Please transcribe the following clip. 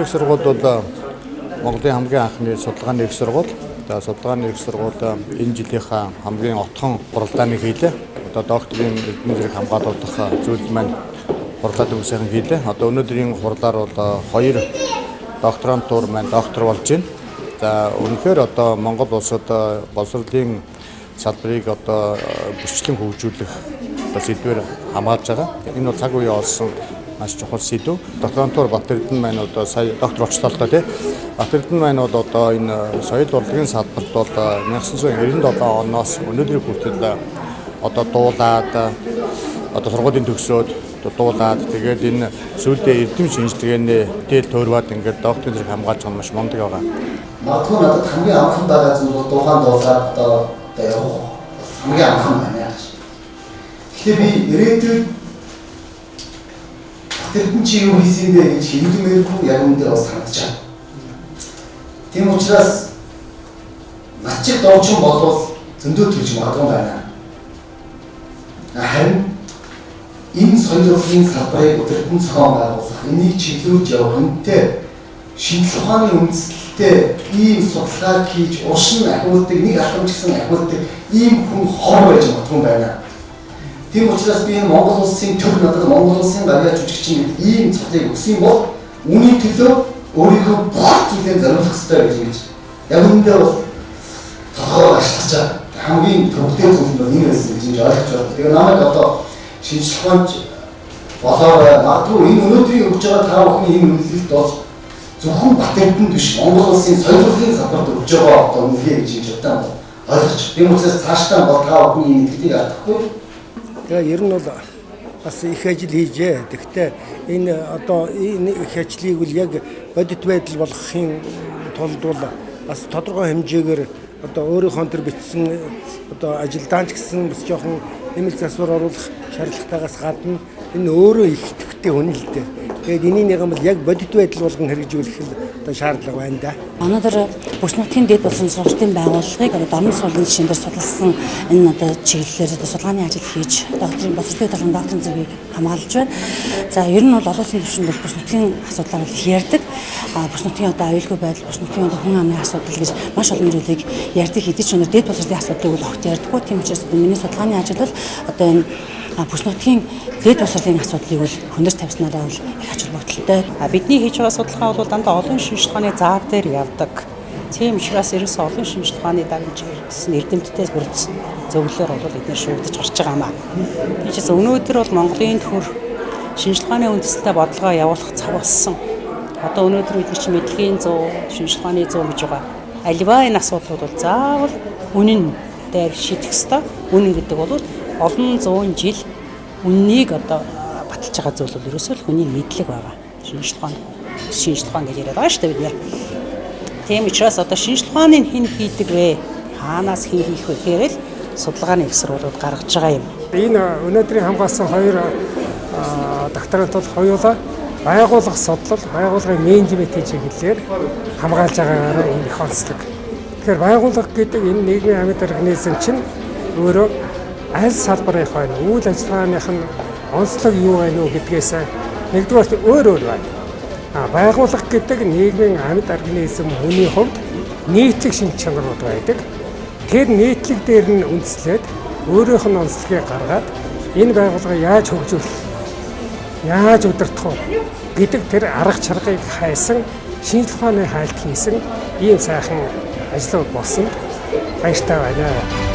Эрдэм их сургууль бол Монголын хамгийн анхны судалгааны их сургууль. За судалгааны их сургууль энэ жилийнхаа хамгийн отхон хуралдааныг хийлээ. Одоо докторийн эрдэм зэрэг хамгаалуулах зүйл маань хурлаа төгсөйхэн хийлээ. Одоо өнөөдрийн хурлаар бол хоёр докторантур маань доктор болж байна. За үнэхээр одоо Монгол улсад боловсролын салбарыг одоо бүсчлэн хөгжүүлэх одоо сэдвээр хамгаалж байгаа. Энэ бол цаг үеэ олсон маш чухал сэдв. Докторантур Батэрдэн маань одоо сая доктор болчлоо л доо тий. Батэрдэн маань бол одоо энэ соёл урлагийн салбарт бол 1997 оноос өнөөдрийг хүртэл одоо дуулаад одоо сургуулийн төгсөөд дуулаад тэгээд энэ сүүлдээ эрдэм шинжилгээний тэл төөрваад ингээд докторийн зэрэг хамгаалж байгаа маш мундаг байгаа. Магадгүй надад хамгийн амархан байгаа зүйл бол дуугаан дуулаад одоо явах хамгийн амархан байна гэж. Тэгэхээр би ирээдүйд Батэрдэн чи юу хийсэн бэ гэж хэлмээргүй яг үүндээ бас хандж байгаа. Тийм учраас над чиг дуучин болвол зөндөө төрж магадгүй байна. Харин энэ соёл урлагийн салбарыг удирдан зохион байгуулах, энийг чиглүүлж явах үнэтэй шинжлэх ухааны үндэслэлтэй ийм судалгаа хийж урш нь ахиулдаг, нэг алхам ч гэсэн ахиулдаг ийм хүн хор байж магадгүй байна. Тийм учраас би энэ Монгол улсын төр надад Монгол улсын гарьяа жүжигчин гэдэг ийм цолыг өгсөн бол үүний төлөө өөрийнхөө бүх зүйлээ зориулах ёстой гэж ингэж яг үүндээ бол тодорхой ажиллаж байгаа. Хамгийн төвөгтэй зүйл нь бол энэ байсан гэж ингэж ойлгож байна. Тэгээ намайг одоо шинжлэх ухаанч болоорой магадгүй энэ өнөөдрийн өгж байгаа та бүхний энэ үнэлэлт бол зөвхөн Батэрдэнд биш Монгол улсын соёл урлагийн салбарт өгж байгаа одоо үнэлгээ гэж ингэж одоо ойлгож. Тийм учраас цаашдаа бол та бүхний энэ итгэлийг алдахгүй. Тэгээ ер нь бол бас их ажил хийжээ. Тэгэхдээ энэ одоо энэ их ажлыг бол яг бодит байдал болгохын тулд бол бас тодорхой хэмжээгээр одоо өөрийнхөө төр бичсэн одоо ажилдаан ч гэсэн бас жоохон нэмэлт засвар оруулах шаардлагатайгаас гадна энэ өөрөө их идэвхтэй хүн л дээ. Тэгээд энийг нэг юм бол яг бодит байдал болгон хэрэгжүүлэх л одоо шаардлага байна да. Өнөөдөр бүс нутгийн дэд болсон сургалтын байгууллагыг одоо дорнод сургуулийн жишээн дээр судалсан энэ одоо чиглэлээр одоо судалгааны ажил хийж докторийн боловсролын талын докторийн зэргийг хамгаалж байна. За ер нь бол олон улсын түвшинд бол бүс нутгийн асуудлаар их ярьдаг. Бүс нутгийн одоо аюулгүй байдал, бүс нутгийн одоо хүн амын асуудал гэж маш олон зүйлийг ярьдаг. Хэдий ч өнөр дэд боловсролын асуудлыг бол огт ярьдаггүй. Тийм учраас миний судалгааны ажил бол одоо энэ бүс нутгийн дэд боловсролын асуудлыг бол хөндөр тавьснараа бол их ач холбогдолтой. Бидний хийж байгаа судалгаа бол дандаа олон шинжлэх ухааны заав дээр явдаг. Тийм учраас ерөөсөө олон шинжлэх ухааны дарамж гэсэн эрдэмтдээс бүрдсэн зөвлөлөөр бол эдгээр шүүгдэж гарч байгаа юм аа. Тийм учраас өнөөдөр бол Монголын төр шинжлэх ухааны үндэслэлтэй бодлогоо явуулах цаг болсон. Одоо өнөөдөр бид нар чинь мэдлэгийн зүй, шинжлэх ухааны зүй гэж байгаа. Аливаа энэ асуудлууд бол заавал үнэн дээр шийдэх ёстой. Үнэн гэдэг бол олон зуун жил үннийг одоо баталж байгаа зүйл бол ерөөсөө л хүний мэдлэг байгаа. Шинжлэх ухаан гэж яриад байгаа шүү дээ бид нэр. Тийм учраас одоо шинжлэх ухааныг хэн хийдэг вэ? Хаанаас хэн хийх вэ гэхээр л судалгааны их сургуулиуд гаргаж байгаа юм. Энэ өнөөдрийн хамгаалсан хоёр докторант бол хоёулаа байгууллага судлал, байгууллагын менежментийн чиглэлээр хамгаалж байгаагаар энэ их онцлог. Тэгэхээр байгууллага гэдэг энэ нийгмийн амьд организм чинь өөрөө аль салбарынх байна, үйл ажиллагааных нь онцлог юу байна уу гэдгээс нэгдүгээрт өөр өөр байна. Байгууллага гэдэг нийгмийн амьд организм хүний хувьд нийтлэг шинж чанарууд байдаг. Тэр нийтлэг дээр нь үндэслээд өөрийнх нь онцлогийг гаргаад энэ байгууллагыг яаж хөгжүүлэх, яаж удирдах вэ гэдэг тэр арга чаргыг хайсан, шинжлэх ухааны хайлт хийсэн ийм сайхан ажлууд болсон. Баяртай байна.